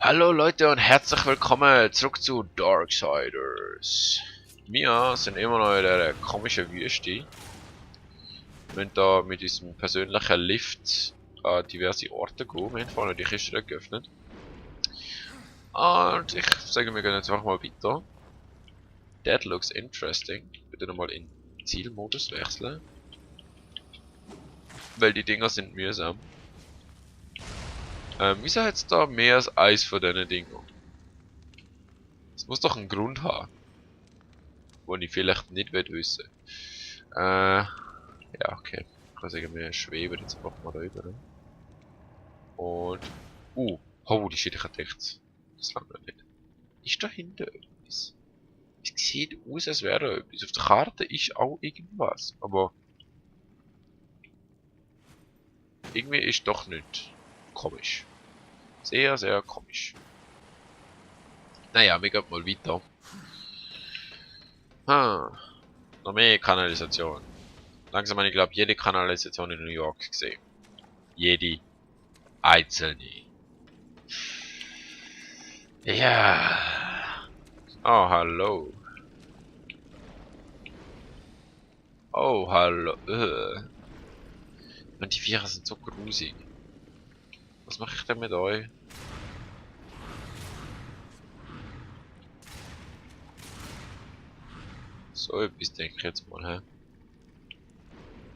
Hallo Leute und herzlich willkommen zurück zu Darksiders. Wir sind immer noch in der komischen Wüste. Wir müssen da mit diesem persönlichen Lift an diverse Orte gehen. Wir haben vorhin die Kiste geöffnet. Und ich sage, wir gehen jetzt einfach mal weiter. That looks interesting. Ich würde nochmal in Zielmodus wechseln. Weil die Dinger sind mühsam. Wieso hat es da mehr als eins von diesen Dingen? Es muss doch einen Grund haben. Den ich vielleicht nicht wissen will. Ja, okay. Ich kann sagen, wir schweben jetzt einfach mal rüber. Und. Holy shit, ich hab gedacht, das langt noch nicht. Ist da hinten etwas? Es sieht aus, als wäre da etwas. Auf der Karte ist auch irgendwas. Aber. Irgendwie ist doch nicht komisch. Sehr, sehr komisch. Naja, wir gehen mal weiter. Noch mehr Kanalisation. Langsam habe ich glaube jede Kanalisation in New York gesehen. Jede einzelne. Ja. Oh, hallo. Oh, hallo. Und die Viecher sind so grusig. Was mache ich denn mit euch? So etwas denke ich jetzt mal, hä?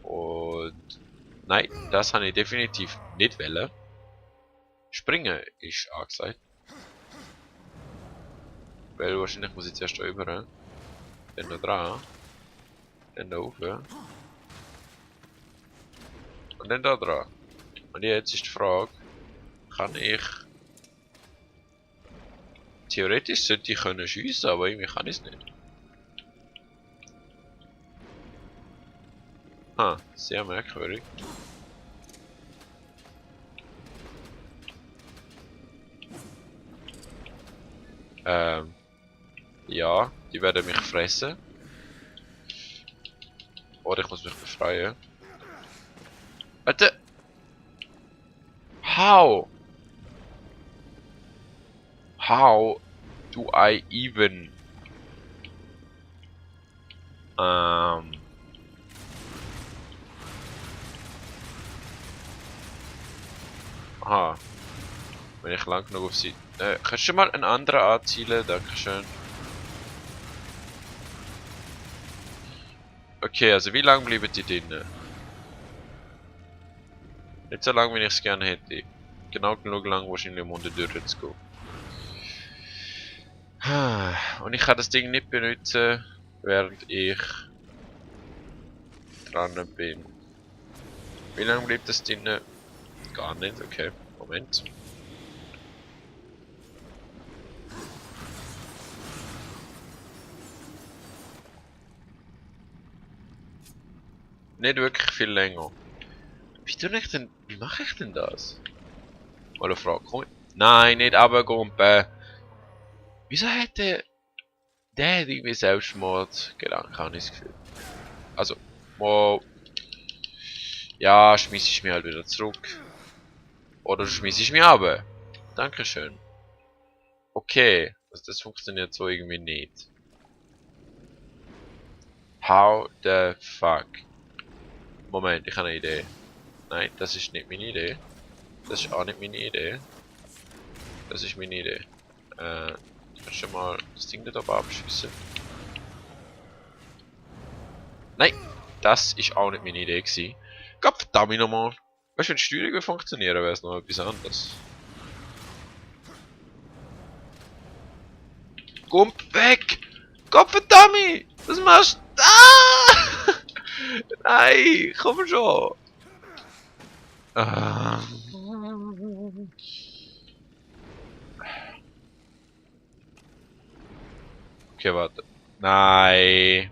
Und nein, das habe ich definitiv nicht wollen. Springen ist angesagt. Weil wahrscheinlich muss ich zuerst da rüber. Dann da dran. Dann da rauf. Und dann da dran. Und jetzt ist die Frage, kann ich... Theoretisch sollte ich können schiessen, aber irgendwie kann ich es nicht. Sehr merkwürdig. Ja, die werden mich fressen. Oder ich muss mich befreien. Warte! How? How do I even... Aha. Wenn ich lang genug auf sie... kannst du mal einen anderen anzielen? Dankeschön. Okay, also wie lange bleiben die drinnen? Nicht so lange, wie ich es gerne hätte. Genau genug lang wahrscheinlich, um unter die Tür zu gehen. Und ich kann das Ding nicht benutzen, während ich dran bin. Wie lange bleibt das drinnen? Gar nicht, okay. Moment. Nicht wirklich viel länger. Wie mache ich denn das? Oder Frage, komm. Nein, nicht runtergumpen. Wieso hat der hat irgendwie Selbstmordgedanken, habe ich das Gefühl. Also, wow. Ja, schmiss ich mir halt wieder zurück. Oder du schmiss mich runter. Dankeschön. Okay, also das funktioniert so irgendwie nicht. How the fuck? Moment, ich habe eine Idee. Nein, das ist nicht meine Idee. Das ist auch nicht meine Idee. Das ist meine Idee. Kannst du mal das Ding da oben abschießen? Nein, das ist auch nicht meine Idee gewesen. Gottverdammt nochmal. Weißt du, wenn die Steuerung funktionieren, wäre es noch etwas anderes. Gump weg! Gottverdammt! Was machst du? Ah! Nein, komm schon! Okay, warte. Nein!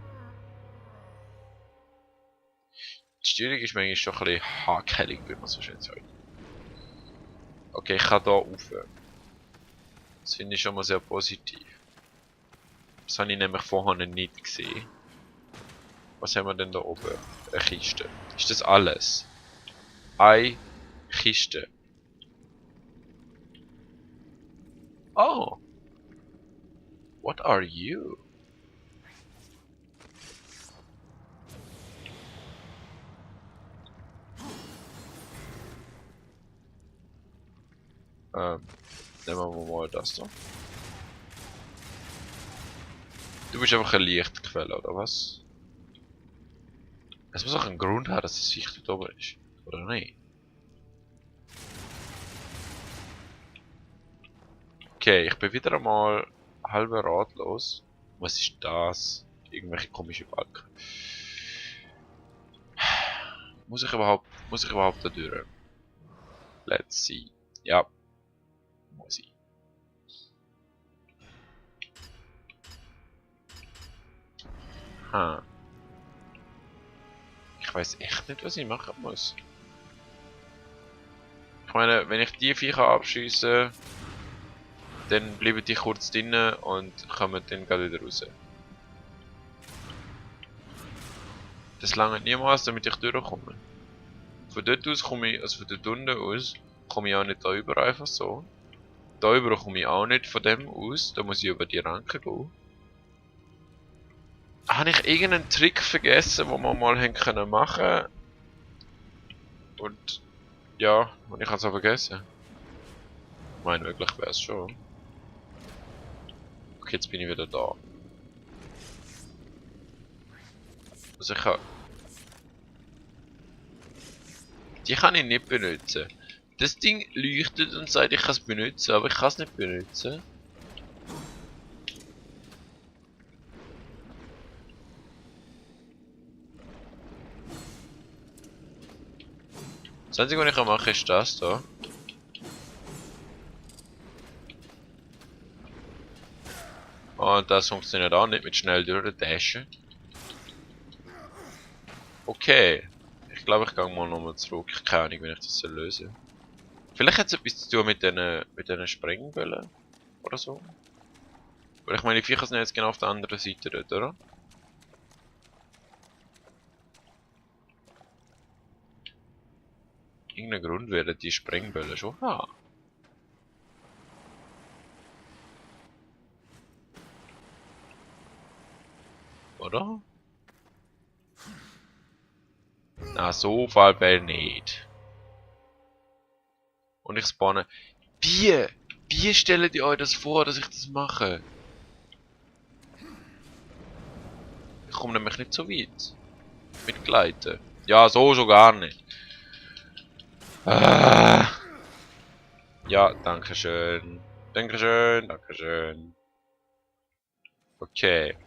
Die Steuerung ist manchmal schon ein bisschen hakelig, wie man so schön sagt. Okay, ich kann hier rauf. Das finde ich schon mal sehr positiv. Das habe ich nämlich vorher nicht gesehen. Was haben wir denn da oben? Eine Kiste. Ist das alles? Eine Kiste. Oh. What are you? Nehmen wir mal das da. Du bist einfach eine Lichtquelle, oder was? Es muss auch einen Grund haben, dass das Viech dort oben ist. Oder nicht? Okay, ich bin wieder einmal halb ratlos. Was ist das? Irgendwelche komischen Balken. Muss ich überhaupt da durch? Let's see. Ja. Muss ich. Hm. Ich weiß echt nicht, was ich machen muss. Ich meine, wenn ich die Viecher abschieße, dann bleiben die kurz drinnen und kommen dann gerade wieder raus. Das langt niemals, damit ich durchkomme. Von dort aus komme ich, also von dort unten aus, komme ich auch nicht da über einfach so. Da über komme ich auch nicht von dem aus, da muss ich über die Ranke gehen. Habe ich irgendeinen Trick vergessen, den wir mal haben können machen? Und ja, und ich habe es auch vergessen. Ich meine, wirklich wäre es schon. Okay, jetzt bin ich wieder da. Also ich habe... Die kann ich nicht benutzen. Das Ding leuchtet und sagt, ich kann es benutzen, aber ich kann es nicht benutzen. Das Einzige, was ich machen kann, ist das hier. Und das funktioniert auch nicht mit schnell durchdashen. Okay. Ich glaube, ich gehe mal nochmal zurück. Ich habe keine Ahnung, wie ich das lösen soll. Vielleicht hat es etwas zu tun mit diesen Sprengbällen. Oder so. Weil ich meine, die Viecher sind jetzt genau auf der anderen Seite dort, oder? Irgendeinen Grund werden die Sprengbälle schon haben. Oder? Na, so Fallbälle nicht. Und ich spawne. Wie stellt ihr euch das vor, dass ich das mache? Ich komme nämlich nicht so weit. Mit Gleiten. Ja, so schon gar nicht. Ah. Ja, danke schön. Dankeschön, dankeschön. Okay.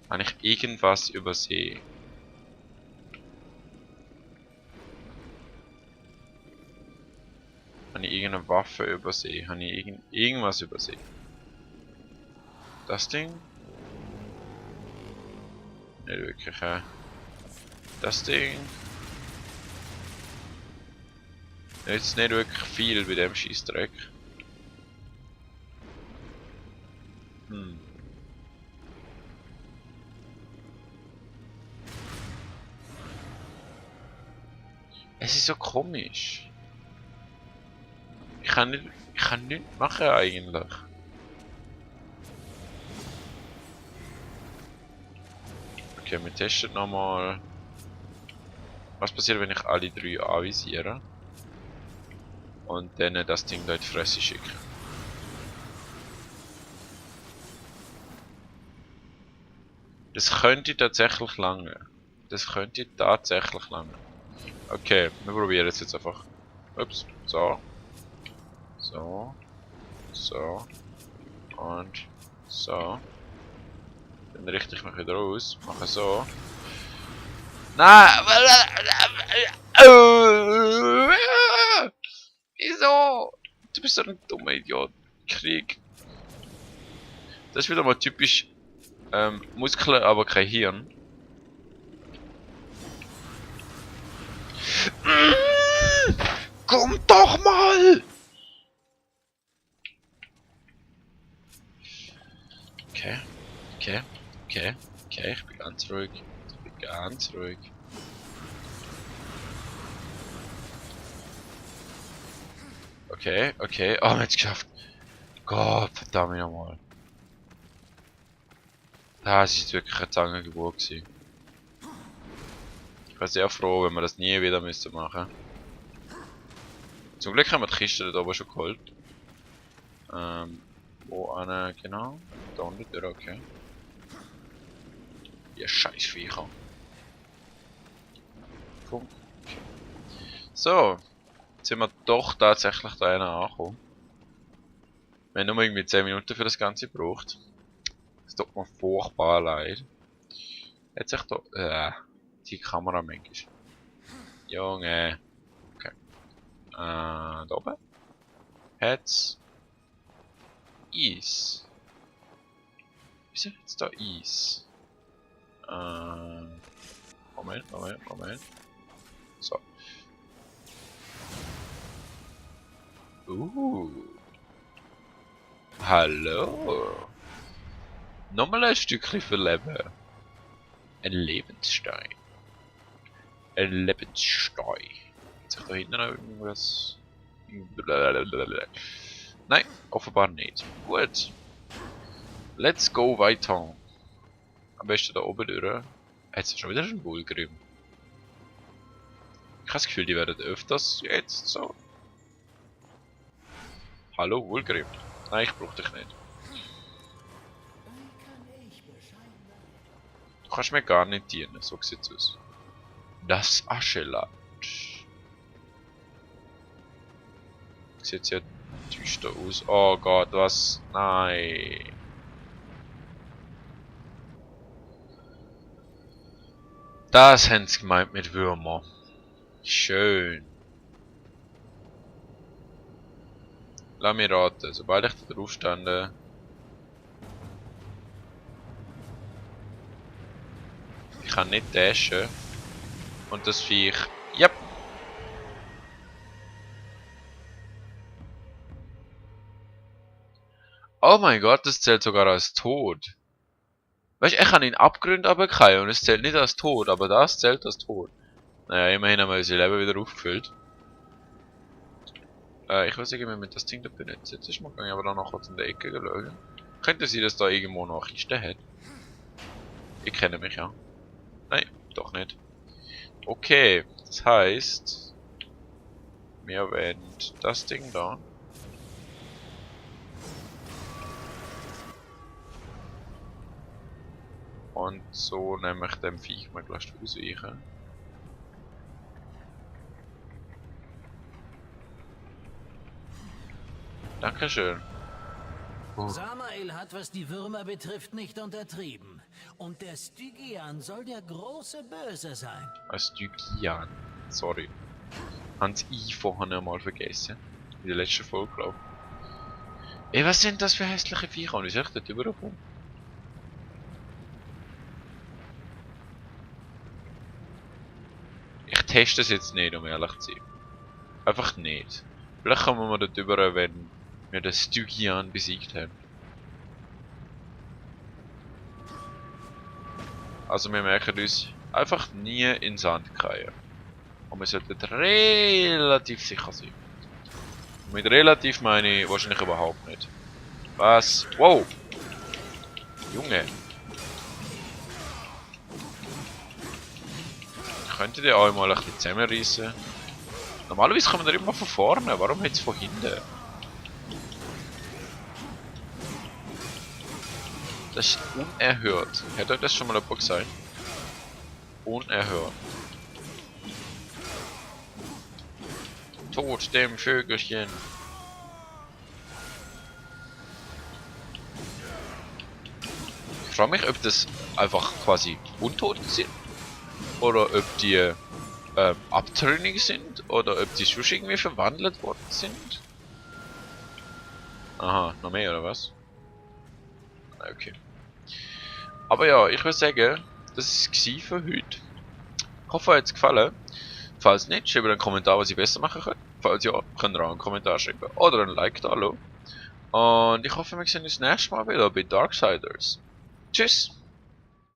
Habe ich irgendwas übersehen? Habe ich irgendeine Waffe übersehen? Habe ich irgendwas übersehen? Das Ding? Nicht wirklich, Das Ding? Jetzt nicht wirklich viel bei dem Scheissdreck. Es ist so komisch. Ich kann nichts machen eigentlich. Okay, wir testen nochmal. Was passiert, wenn ich alle drei anvisiere? Und dann das Ding da in die Fresse schicke. Das könnte tatsächlich lange. Das könnte tatsächlich lange. Okay, wir probieren es jetzt einfach. Ups, so. So. So. Und so. Dann richte ich mich wieder aus. Mache so. Nein! Wieso? Du bist so ein dummer Idiot. Krieg. Das ist wieder mal typisch Muskeln, aber kein Hirn. Komm doch mal! Okay, ich bin ganz ruhig. Okay, oh, wir haben es geschafft. Gott, verdammt nochmal. Das ist wirklich eine Zangengeburt gewesen. Ich wäre sehr froh, wenn wir das nie wieder müssten machen. Zum Glück haben wir die Kiste da oben schon geholt. Wo eine, genau. Da unten, okay. Ihr scheiß Viecher. Okay. So. Jetzt sind wir doch tatsächlich da angekommen. Wir haben nur irgendwie 10 Minuten für das Ganze gebraucht. Das tut mir furchtbar leid. Jetzt sich da. Die Kamera manchmal. Junge. Okay. Da oben. Hat's Eis. Wieso hat's da Eis? Moment. So. Hallo. Nochmal ein Stückchen für Leben. Ein Lebensstein. Ein Lebensstein. Hat sich da hinten noch irgendwas... Nein, offenbar nicht. Gut. Let's go weiter. Am besten da oben durch. Jetzt schon wieder ein Wohlgrim. Ich habe das Gefühl, die werden öfters jetzt so. Hallo, Wohlgrim. Nein, ich brauche dich nicht. Du kannst mir gar nicht dienen, so sieht's aus. Das Ascheland. Sieht ja düster aus. Oh Gott, was? Nein. Das haben sie gemeint mit Würmer. Schön. Lass mich raten, sobald ich da drauf stande. Ich kann nicht dashen. Und das Viech. Yep. Oh mein Gott, das zählt sogar als Tod. Weißt du, ich kann in Abgründe runterfallen und es zählt nicht als Tod, aber das zählt als Tod. Naja, immerhin haben wir unser Leben wieder aufgefüllt. Ich weiß nicht, wie man das Ding da benutzt. Jetzt ist man gegangen, aber dann noch kurz in der Ecke geschaut. Könnte sein, dass da irgendwo noch eine Kiste hat. Ich kenne mich ja. Nein, doch nicht. Okay, das heißt, wir werden das Ding da. Und so nehme ich dem Viech möglichst ausweichen. Dankeschön. Samael hat, was die Würmer betrifft, nicht untertrieben. Und der Stygian soll der große Böse sein. Stygian. Sorry. Hans I vorhin einmal vergessen. In der letzten Folge, glaube ich. Ey, was sind das für hässliche Viecher? Und wie soll ich dort überkommen? Ich teste es jetzt nicht, um ehrlich zu sein. Einfach nicht. Vielleicht kommen wir dort über, wenn wir den Stygian besiegt haben. Also wir merken uns einfach nie in Sand kreien. Und wir sollten relativ sicher sein. Und mit relativ meine ich wahrscheinlich überhaupt nicht. Was? Wow! Junge! Könntet ihr euch mal ein bisschen zusammenreißen? Normalerweise kommen wir immer von vorne, warum jetzt von hinten? Das ist unerhört. Hätte euch das schon mal jemand gesagt? Unerhört. Tod dem Vögelchen. Ich frage mich, ob das einfach quasi Untote sind. Oder ob die abtrünnig sind. Oder ob die schon irgendwie verwandelt worden sind. Aha, noch mehr oder was? Okay. Aber ja, ich würde sagen, das war für heute. Ich hoffe, euch hat es gefallen. Falls nicht, schreibt einen Kommentar, was ich besser machen kann. Falls ja, könnt ihr auch einen Kommentar schreiben. Oder ein Like da lassen. Und ich hoffe, wir sehen uns nächstes Mal wieder bei Darksiders. Tschüss!